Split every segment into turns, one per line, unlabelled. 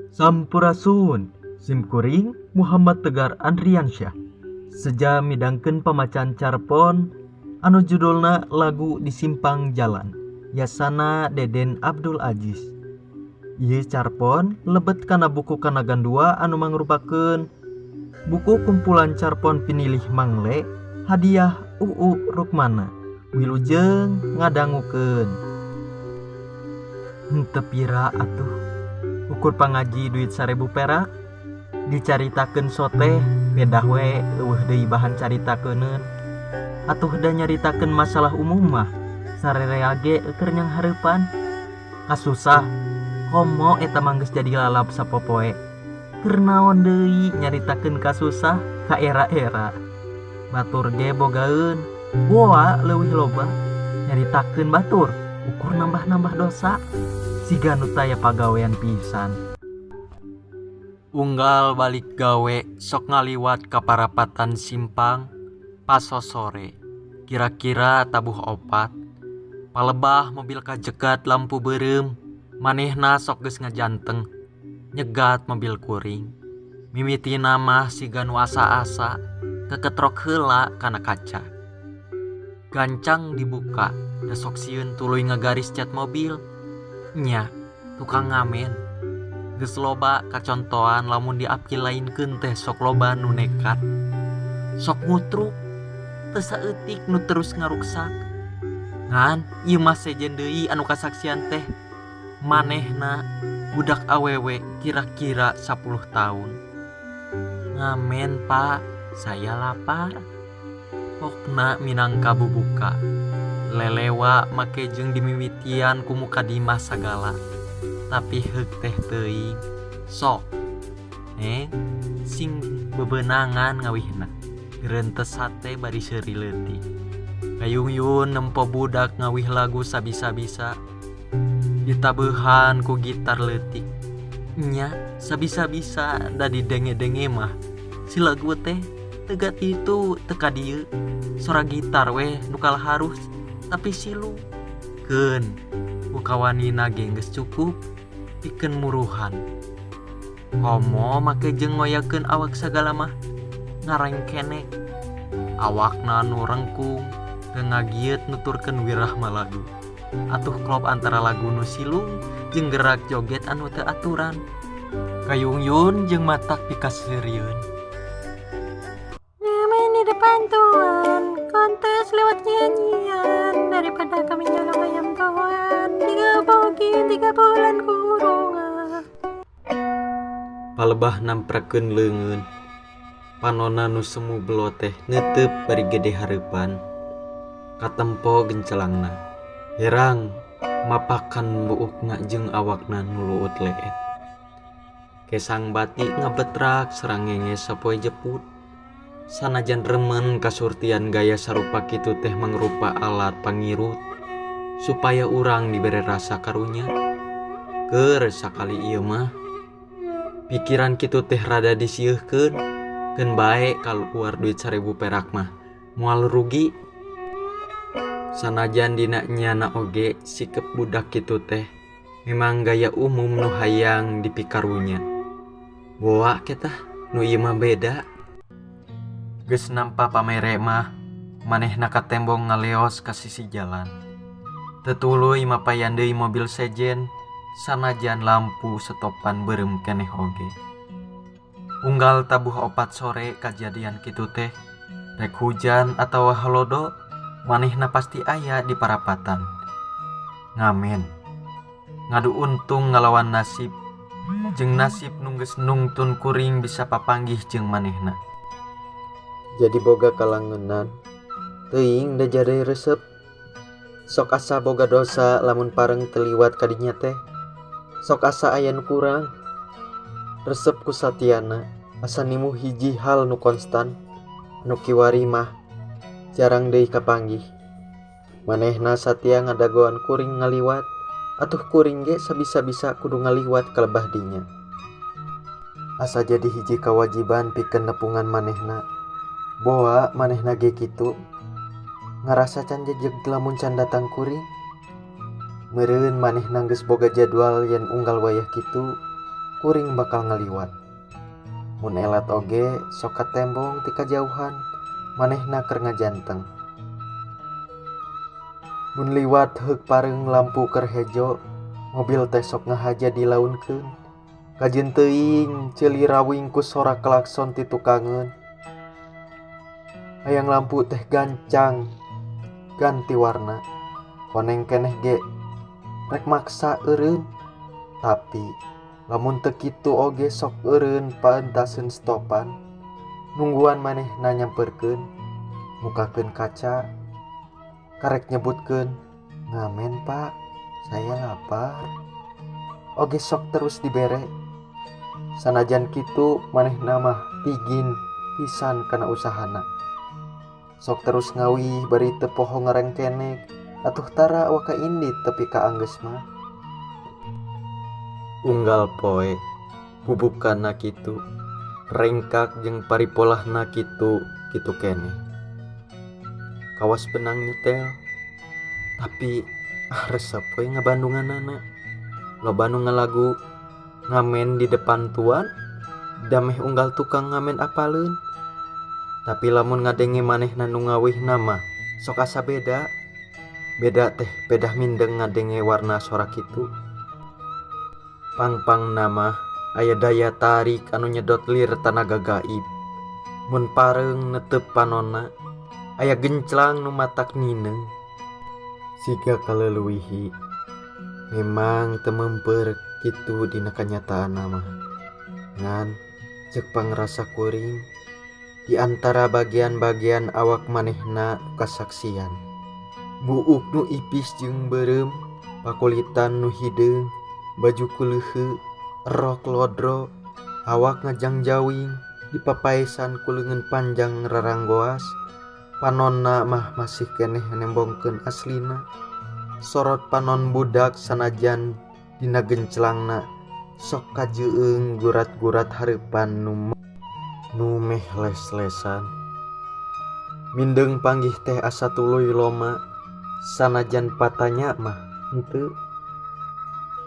Sampurasun, sim kuring Muhammad Tegar Andriansyah. Seja midangkeun pamacaan carpon anu judulna Lagu di Simpang Jalan, yasana Deden Abdul Aziz. Ieu carpon lebet kana buku Kanagan 2 anu mangrupakeun buku kumpulan carpon pinilih Mangle hadiah UU Rukmana. Wilujeng ngadangukeun. Henteu pira atuh ukur pangaji duit 1000 perak dicaritakeun soteh pedah we eueuh deui bahan caritakeuneun atuh da nyaritakeun masalah umum mah sarerea ge keur nyanghareupan kasusah komo eta mah geus jadi lalap sapopoe keur naon deui nyaritakeun kasusah ka era-era batur ge bogaeun boa leuwih loba nyaritakeun batur ukur nambah-nambah dosa siga nu taya pagawean pisan. Unggal balik gawe sok ngaliwat ka parapatan simpang pasosore kira-kira tabuh opat palebah mobil kajegat lampu beureum manehna sok geus ngajanteng nyegat mobil kuring mimitina mah siga nu asa-asa keketrok heula kana kaca gancang dibuka da sok sieun tuluy ngagaris cat mobil nya tukang ngamen geus loba kacontoan lamun diapil lainkeun teh sok loba nu nekat sok ngutruk teu saeutik nu terus ngaruksak ngan ieu mah sejen deui anu kasaksian teh manehna budak awewe kira-kira 10 tahun ngamen pak saya lapar pokna minangka bubuka lelewa make jeung dimimitian ku mukadimah sagala tapi heuk teh teuing sok sing bebenangan ngawihna gerentes sate bari seuri leutik kayungyun nempo budak ngawih lagu sabisa-bisa ditabeuhan ku gitar leutik nya sabisa-bisa da didenge-denge mah si lagu teh teu itu teu ka dieu sora gitar weh nu kalah harus tapi silu keun ku kawanina ge geus cukup pikeun muruhan komo make jeung ngoyakeun awak sagala mah ngarengkenek awakna nu rengkung teu ngagieut nuturkeun wirahma lagu atuh klop antara lagu nu silung jeung gerak joget anu teu aturan kayungyun jeung matak pikaseurieun.
Ngamen di depan tuan, kontes lewat nyanyian daripada kami nyolong ayam tuan, digebukin 3 bulan kurungan.
Palebah namprakeun leungeun panona nu semu belo teh neuteup bari gede hareupan katempo gencelangna herang mapakan buukna jeung awakna nu luut leet kesang bati ngabetrak sarangenge sapoe jeput sanajan remen kasurtian gaya sarupa kitu teh mangrupa alat pangirut supaya urang dibere rasa karunya keur sakali ieu mah pikiran kitu teh rada disieuhkeun keun bae kaluar duit 1000 perak mah moal rugi sanajan dina nyana oge sikep budak kitu teh memang gaya umum nu hayang dipikarunya boa ketah nu ieu mah beda geus nampa pamere mah manehna katembong ngaleos ka sisi jalan teu tuluy mapayan deui mobil sejen sanajan lampu setopan beureum keneh oge unggal tabuh 4 sore kajadian kitu teh rek hujan atawa halodo manehna pasti aya di parapatan ngamen ngadu untung ngalawan nasib jeung nasib nu geus nungtun kuring bisa papanggih jeung manehna jadi boga kalangenan teuing da jadai resep sok asa boga dosa lamun pareng teliwat kadinya teh sok asa aya nu kurang resep ku satiana asa nimu hiji hal nu konstan nu kiwari mah jarang deui kapanggih manehna satia ngadagoan kuring ngaliwat atuh kuring ge sabisa-bisa kudu ngaliwat kalebah dinya asa jadi hiji kawajiban pikeun nepungan manehna boa manehna ge kitu ngarasa can jejeg lamun can datang kuring meureun manehna geus boga jadwal yen unggal wayah kitu kuring bakal ngaliwat. Mun elat oge sok katembong ti kajauhan manehna keur ngajanteng. Mun liwat heuk pareung lampu keur hejo, mobil teh sok ngahaja dilaunkeun. Kajeun teuing ceuli rawing ku sora klakson ti tukangeun. Hayang lampu teh gancang ganti warna. Koneng keneh ge rek maksa eureun, tapi lamun teu kitu oge sok eureun paentaseun stopan. Nungguan manehna nyamperkeun, mukakeun kaca, karek nyebutkeun, "Ngamen, Pak, saya lapar." Oge sok terus dibere. Sanajan kitu manehna mah pigin pisan kana usahana. Sok terus ngawih bari teu poho ngarengkenek, atuh tara waka indit tepi ka anggeus mah. Unggal poe bubukanna kitu, rengkak jeung paripolahna kitu kitu keneh. Kawas benang nyetel, tapi resep we ngabandunganana. Loba nu ngalagu ngamen di depan tuan, dameh unggal tukang ngamen apaleun. Tapi lamun ngadenge manehna nu ngawihna mah sok asa beda. Beda teh pedah mindeng ngadenge warna sora kitu. Pangpangna mah aya daya tarik anu nyedot lir tanaga gaib. Mun pareung netep panonna, aya genclang nu matak nineung. Siga kaleuwihi, memang teu memper kitu dina kanyataanna mah. Ngan ceuk pangrasa kuring, di antara bagian-bagian awak manehna kasaksian. Buuk nu ipis jeung beureum, pakulitan nu hideung, baju kuleuheu, rok lodro, awak ngajangjawing, dipapaesan ku leungeun panjang raranggoas, panonna mah masih keneh nembongkeun aslina. Sorot panon budak sanajan dina genclangna sok kajeueung gurat-gurat hareupan nu meh les-lesan. Mindeng panggih teh asa tuluy loma, sanajan patanya mah henteu.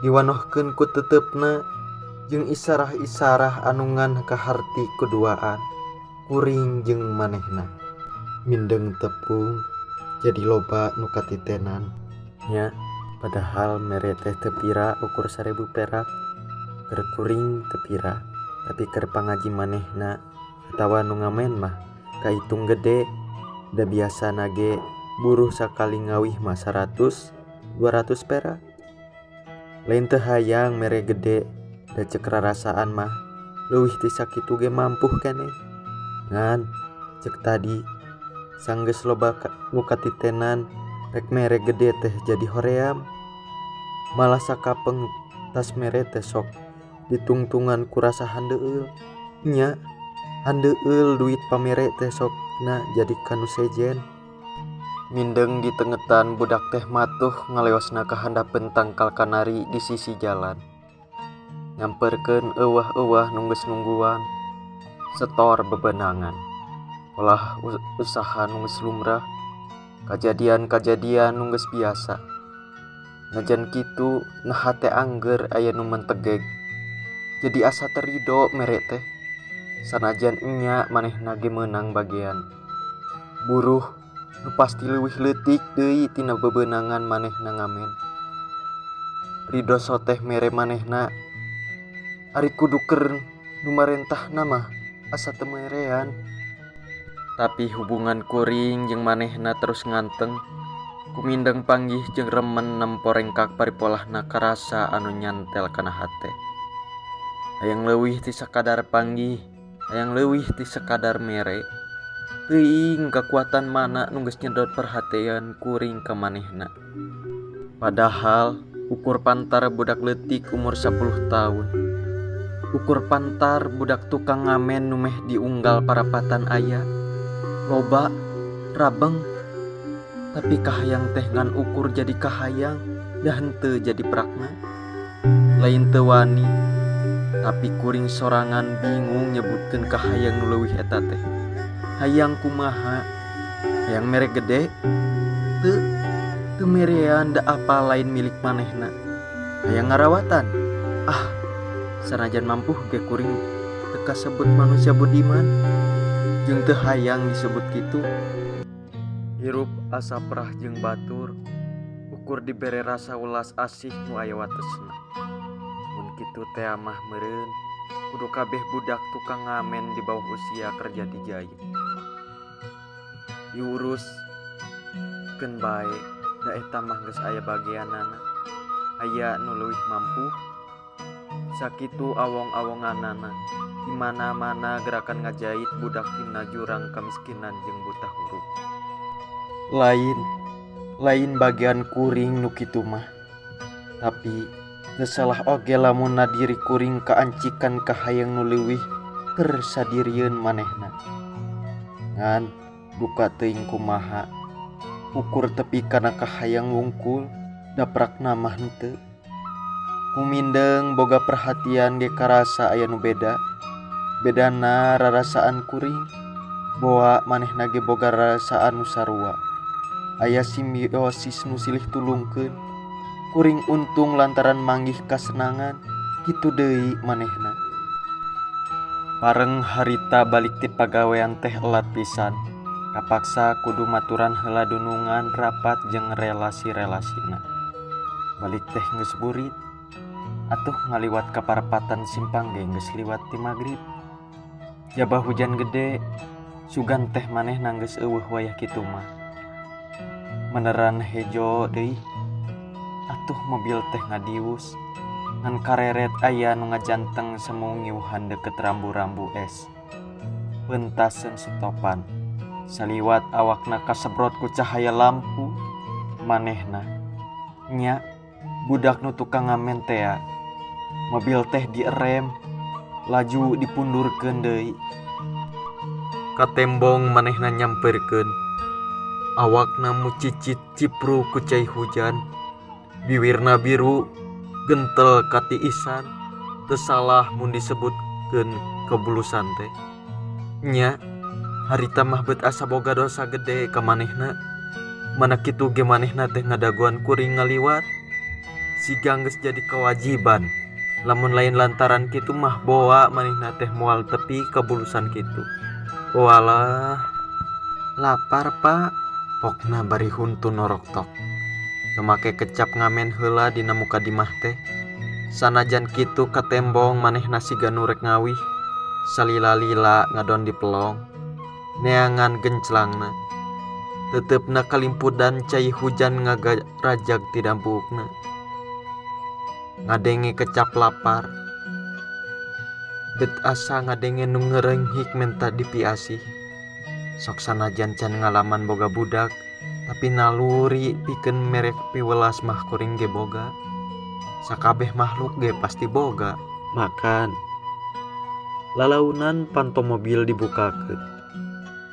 Diwanohkeun ku teutepna jeung isarah-isarah anu ngan kaharti kuduaan kuring jeung manehna. Mindeng tepung jadi loba nu katitenan nya, padahal mere teh teu pira ukur 1000 perak. Keur kuring teu pira, tapi keur pangaji manehna atawa nu ngamen mah kaitung gede. Da biasana ge buruh sakali ngawih mah 100 200 perak. Lain teu hayang mere gede, da ceuk rarasaan mah leuwih ti sakitu ge mampuh keneh. Ngan ceuk tadi sanggeus loba nu katitenan rek mere gede teh jadi hoream. Malah sakapeng tas mere teh sok ditungtungan ku rasa handeueul. Nya handeueul duit pamere teh sokna jadi kanu sejen. Mindeng ditengetan budak teh matuh ngaleosna ka handapeun tangkal kanari di sisi jalan. Nyamperkeun euwah-euwah nu geus nungguan, setor bebenangan. Polah usaha nu geus lumrah, kajadian-kajadian nu geus biasa. Najan kitu nah hate angger aya nu mentegeg. Jadi asa teu rido mere teh. Sanajan enya manehna ge meunang bagean. Buruh nu pasti leuwih leutik deui tina bebenangan manehna ngamen. Rido soteh mere manehna, ari kudu keur nu marentahna mah asa teu merean. Tapi hubungan kuring jeung manehna terus nganteng. Kumindeng panggih jeung remen nempo rengkak paripolahna karasa anu nyantel kana hate. Hayang leuwih ti sakadar panggih, hayang leuwih ti sakadar mere. Teuing kakuatan mana nu geus nyedot perhatian kuring ka manehna. Padahal ukur pantar budak leutik umur 10 tahun. Ukur pantar budak tukang ngamen nu meh diunggal parapatan aya. Loba, rabeng, tapi kahayang teh ngan ukur jadi kahayang, dah henteu jadi prakna. Lain teu wani, tapi kuring sorangan bingung nyebutkeun kahayang nu leuwih eta teh. Hayang kumaha? Hayang mere gede? Teu, teu merean da apa lain milik manehna. Hayang ngarawatan? Ah, Sanajan mampuh ge kuring teu kasebut manusia budiman jeung teu hayang disebut kitu. Hirup asa prah jeung batur, ukur dibere rasa welas asih nu aya watesna. Mun kitu teh mah meureun kudu kabeh budak tukang ngamen di bawah usia kerja dijait. Diurus keun bae, da eta mah geus aya bagianana. Aya nu leuwih mampu. Sakitu awong-awonganana, di mana-mana gerakan ngajait budak tina jurang kamiskinan jeung buta huruf. Lain bagian kuring nu kitu mah. Tapi teu salah oge lamun diri kuring kaancikan ka hayang nu leuwih keur sadirieun manehna. Ngan duka teuing kumaha, ukur tepi kana kahayang wungkul, daprakna mah henteu. Kumindeng boga perhatian ge karasa aya nu beda. Bedana rarasaan kuring, boa manehna ge boga rarasaan nu sarua. Aya simbiosis nu silih tulungkeun. Kuring untung lantaran manggih kasenangan, kitu deui manehna. Pareng harita balik ti pagawean teh elat pisan. Kapaksa kudu maturan heula dunungan rapat jeung relasi-relasina. Balik teh geus burit. Atuh ngaliwat ka parapatan simpang ge geus liwat ti magrib. Jabah hujan gede, sugan teh manehna geus eueuh wayah kitu mah. Meneran hejo deui. Atuh mobil teh ngadius, ngan kareret aya nu ngajanteng semu ngiuhan deket rambu-rambu es. Pentaseun setopan, saliwat awakna kasebrot ku cahaya lampu manehna. Nya, budak nu tukang ngamen tea. Mobil teh dierem, laju dipundurkeun deui. Katembong manehna nyamperkeun. Awakna mucicit cipru ku cai hujan. Biwirna biru, gentel katiisan. Teu salah mun disebutkeun kebulusan teh. Nya, harita mah beut asa boga dosa gede ka manehna. Mana kitu ge manehna teh ngadagoan kuring ngaliwat. Siga geus jadi kewajiban. Lamun lain lantaran kitu mah boa manehna teh moal tepi kebulusan kitu. Walah, lapar pak, pokna bari huntu noroktok. Teu make kecap ngamen heula dina muka dimah teh. Sanajan kitu katembong manehna siga nu rek ngawih. Salila-lila ngadon di pelong, neangan genclangna. Teutepna kalimpudan cai hujan ngagarajag ti dampukna. Ngadenge kecap lapar, bet asa ngadenge nu ngerenghik menta dipiasih. Sok sanajan can ngalaman boga budak, tapi naluri pikeun merek piwelas mah kuring ge boga. Sakabeh makhluk ge pasti boga. Makan. Lalaunan panto mobil dibukakeun.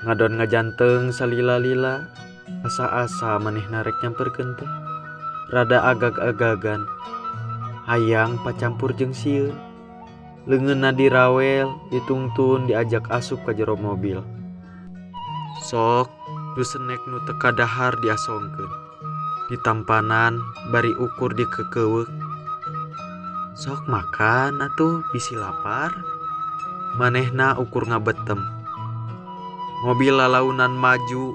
Ngadon ngajanteng salila-lila, asa-asa manehna rek nyamperkeun teh. Rada agag-agagan. Hayang pacampur jeung sieun. Leungeunna dirawel, ditungtun diajak asup ka jero mobil. Sok du senek nu teu kadahar diasongkeun. Ditampanan bari ukur dikekeuweuk. Sok makan atuh bisi lapar. Manehna ukur ngabetem. Mobil lalaunan maju,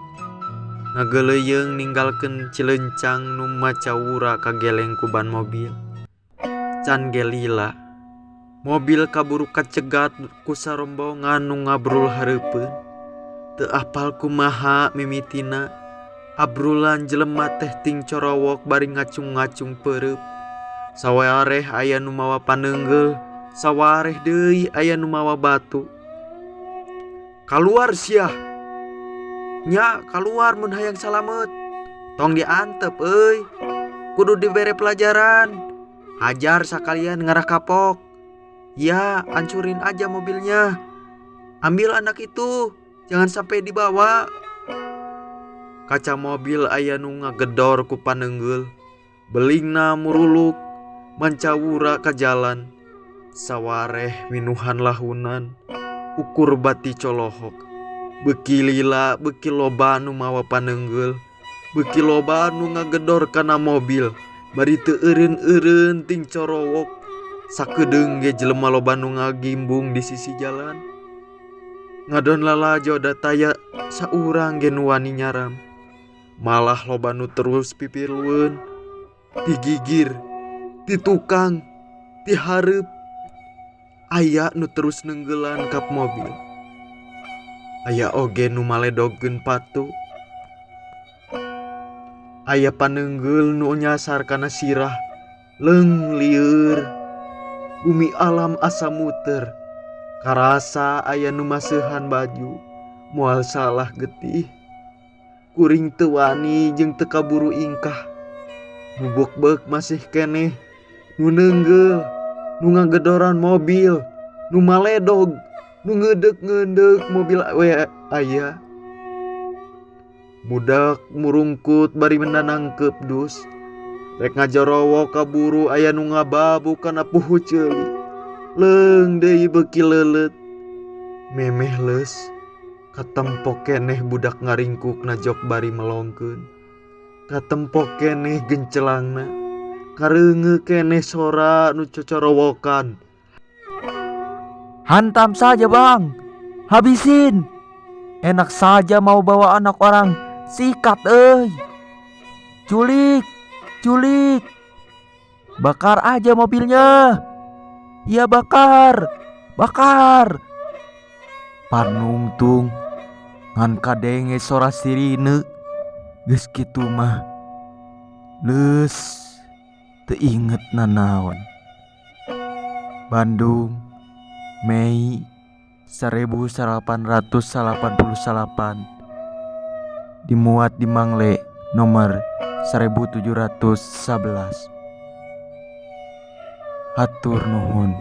ngageleuyeung ninggalkeun cilencang nu macawura kageleng ku ban mobil. Can ge lila, mobil kaburu kacegat ku sarombongan nu ngabrul hareupeun. Teu apal kumaha mimitina, abrulan jelema teh ting corowok bari ngacung-ngacung peureub. Sawareh aya nu mawa paneunggel, sawareh deui aya nu mawa batu. Kaluar sia. Nya kaluar mun hayang salamet. Tong diantep euy. Kudu dibere pelajaran. Hajar sakalian ngarah kapok. Ya, hancurin aja mobilnya. Ambil anak itu, jangan sampai dibawa. Kaca mobil aya nu ngagedor ku paneunggul. Belingna muruluk, mancawura ka jalan. Sawareh minuhan lahunan, ukur bati colohok. Beuki lila, beuki loba nu mawa paneunggul. Beuki loba nu ngagedor kana mobil. Bari teu eureun-eureun ting corowok. Sakedeung ge jelema loba nu ngagimbung di sisi jalan. Ngadon lalajo da taya saurang ge nu wani nyaram. Malah loba nu terus pipilueun, digigir, ti tukang, ti hareup. Aya nu terus neunggelan kap mobil. Aya oge nu maledogkeun patu. Aya paneunggeul nu nyasar kana sirah, leung lieur. Bumi alam asa muter. Karasa aya nu maseuhan baju, moal salah getih. Kuring teu wani jeung teu kaburu ingkah. Bubuk-beuk masih keneh, nu neunggeul, nu ngagedoran mobil, nu maledog, nu ngeudek-ngeudek mobil we aya. Budak murungkut bari menanangkeup dus. Rek ngajorowo kaburu aya nu ngababu kana puhu ceuli. Leung deui beuki leuleut. Memeh leus katempo keneh budak ngaringkuk na jok bari melongkeun. Katempo keneh gencelangna. Kareungeuh keneh sora nu cocorowokan.
Hantam saja bang, habisin. Enak saja mau bawa anak orang, sikat euy. Culik, culik. Bakar aja mobilnya. Ya bakar, bakar.
Panungtung ngan kadenge sora sirine. Geus kitu mah leus teu inget nanaon. Bandung, Mei 1889, dimuat di Mangle nomor 1711. Hatur nuhun.